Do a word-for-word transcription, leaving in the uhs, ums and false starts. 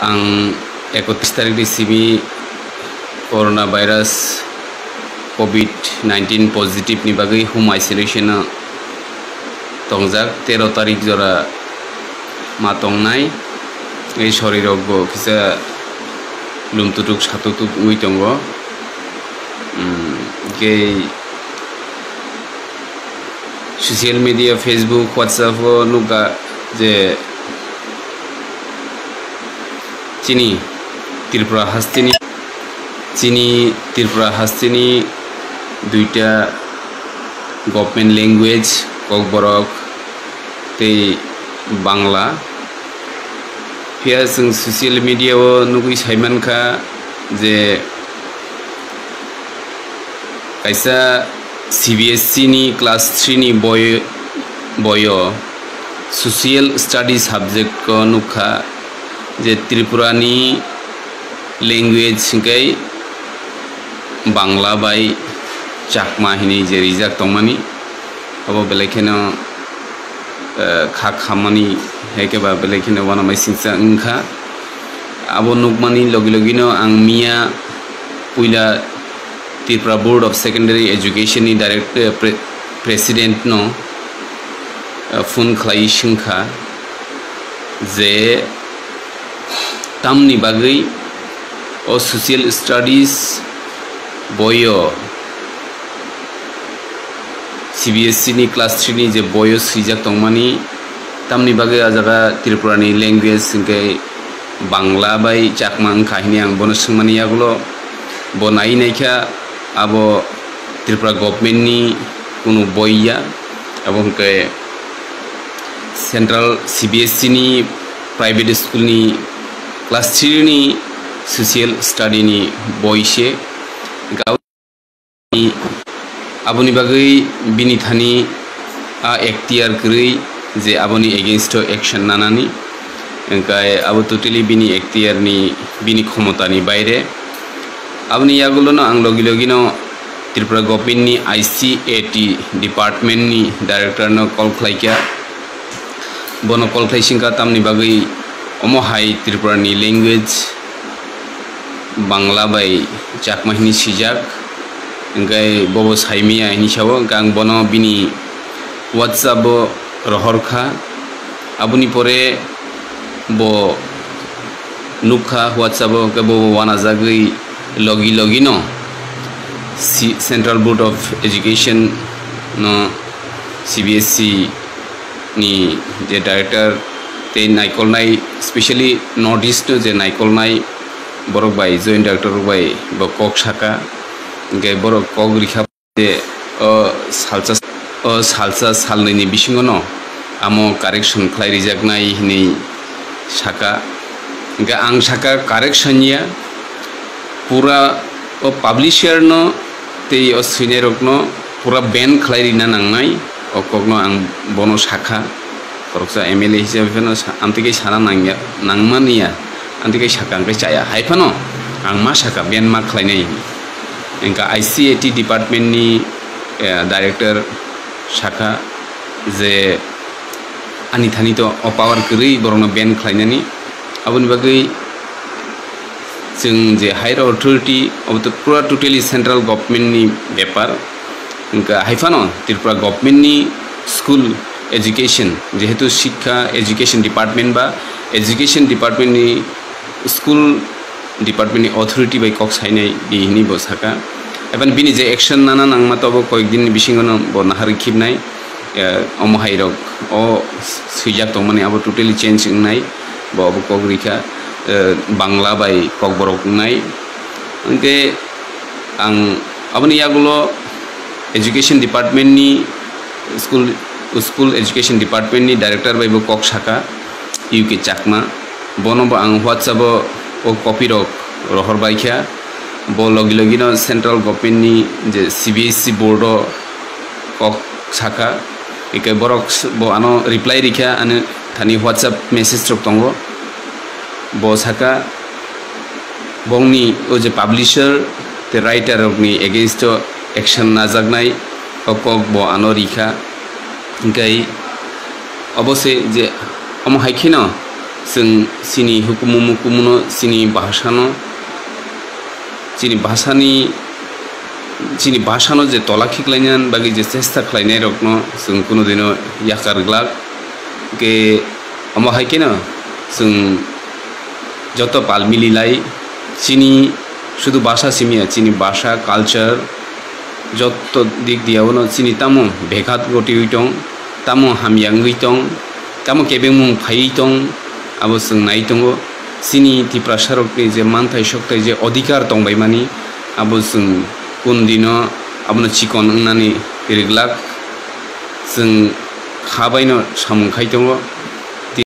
Ang ekotris tarik ni simi coronavirus covid nineteen positive ni bagwi home isolation o tongjak, tero tarik jora ma tongnai. Ei sorirok bo kisa lumtutuk satutuk wngwi tongo. Hmm, hwnkhe social media, Facebook, WhatsApp o nukha je chini Tripura hasteni, chini Tripura hasteni duita government language, Kokborok tei Bangla. Phiya chwng social media o nugwi saimankha je kaisa C B S E ni class three ni boi, boio social study subject o nukha je Tripura ni language hwnkhe Bangla bai Chakma hinwi je rijak tongmani, abo belai kheno, eh, kha khammani, hai khe ba belai kheno uanamasingcha wngkha. Abo nukmani logi logino ang miya puila Tripura Board of Secondary Education ni direct, eh, pre-, president no, eh, phone khlai swngkha je tamni bagwi o social studies boio, C B S E ni class three ni je boio swijak tongmani, tamni bagwi a jaga Tripura ni language hwnkhe Bangla bai Chakma wngkha hini ang bono swngmani yagulo, bo nai naikha abo Tripura government ni kunu boi ya, abo hwnkhe central C B S E ni private school ni class three ni social study ni boi se. Aboni bagwi bini thani a ekhtiar kwrwi je aboni against o action nanani, hwnkhe abo totally bini ekhtiar ni, bini khomota ni baire. Aboni yagulono ang logi logi no Tripura government ni I C A T department ni director no call khlaikha. Bono call khlai singkha tamni bagwi omo hai Tripura ni language Bangla bai Chakma hini swijak, hwnkhe bobo saimiya hini sao, hwnkhe ang bono bini WhatsApp o rohor kha. Aboni pore bo nukha WhatsApp o, hwnkhe bobo uanajagwi logi logi no C-, Central Board of Education no, C B S E ni je director tei naikolnai, specially North East no je naikolnai borok bai, joint director rok bai bo kok saka, hwnkhe borok kok rikha je o salsa, o salsa salnwi ni bisingo no amo correction khlai rijaknai hinwi saka. Hwnkhe ang saka correction ya, pura o publisher no tei o swinairokno pura ban khlai rina nangnai, o kokno ang bono sakha. Khoroksa M L A hisabe phano sa-, amtwi khe sana nangya, nangmani ya, amtwi khe sakha, hwnkhe chaya. Hai phano ang ma sakha, ban ma khlainai hwnwi. Hwnkhe I C A T department ni, eh, director sakha je ani thani to o power kwrwi borokno ban khlainani. Aboni bagwi chwng je higher authority, obo to pura totally central government ni bepar. Hwnkha hai phano Tripura government ni school education, jehetu Shikkha Education Department ba Education Department ni school department ni authority bai kok sainai di hinwi bo saka. Eban bini je action nana nangma tobo koyek din ni bisingo no bo naharwi khibnai, eh, omo hai rok o swijak tongmani abo totally change wngnai, bo abo kok rikha, eh, Bangla bai Kokborok wngnai. Hwnkhe ang aboni yagulo education department ni school, school education department ni director bai bo kok saka, U K Chakma. Bono bo ang WhatsApp o o copy rok rohor bai kha. Bo logi logi no central government ni je C B S E board o kok saka, hwnkhe borok s-, bo ano reply rikha, ani thani WhatsApp message rok tongo. Bo saka, bongni o je publisher tei writer rokni against o action najaknai o kok bo ano rikha. Hwnkhe obo se je omo hai kheno Chwng chini hukumu mukumuno, chini bhasano, chini bhasani, chini bhasano je tola khiklaina bagwi je chesta khlainairokno chwng kunu dino yakar glak. Ke omo hai kheno chwng joto pal mililai chini sudu bhasa simiya, chini bhasa, culture, jotto dik diyaono chini tamo beghat gotiwi tong, tamo hamya wngwi tong, tamo kebengmung phaiwi tong, abo chwng nai tongo. Chini Tiprasarokni je manthai sokthai je odhikar tongbaimani, abo chwng kun dino abono chikon wngnani riglak. Chwng kha baino samung khai tongo.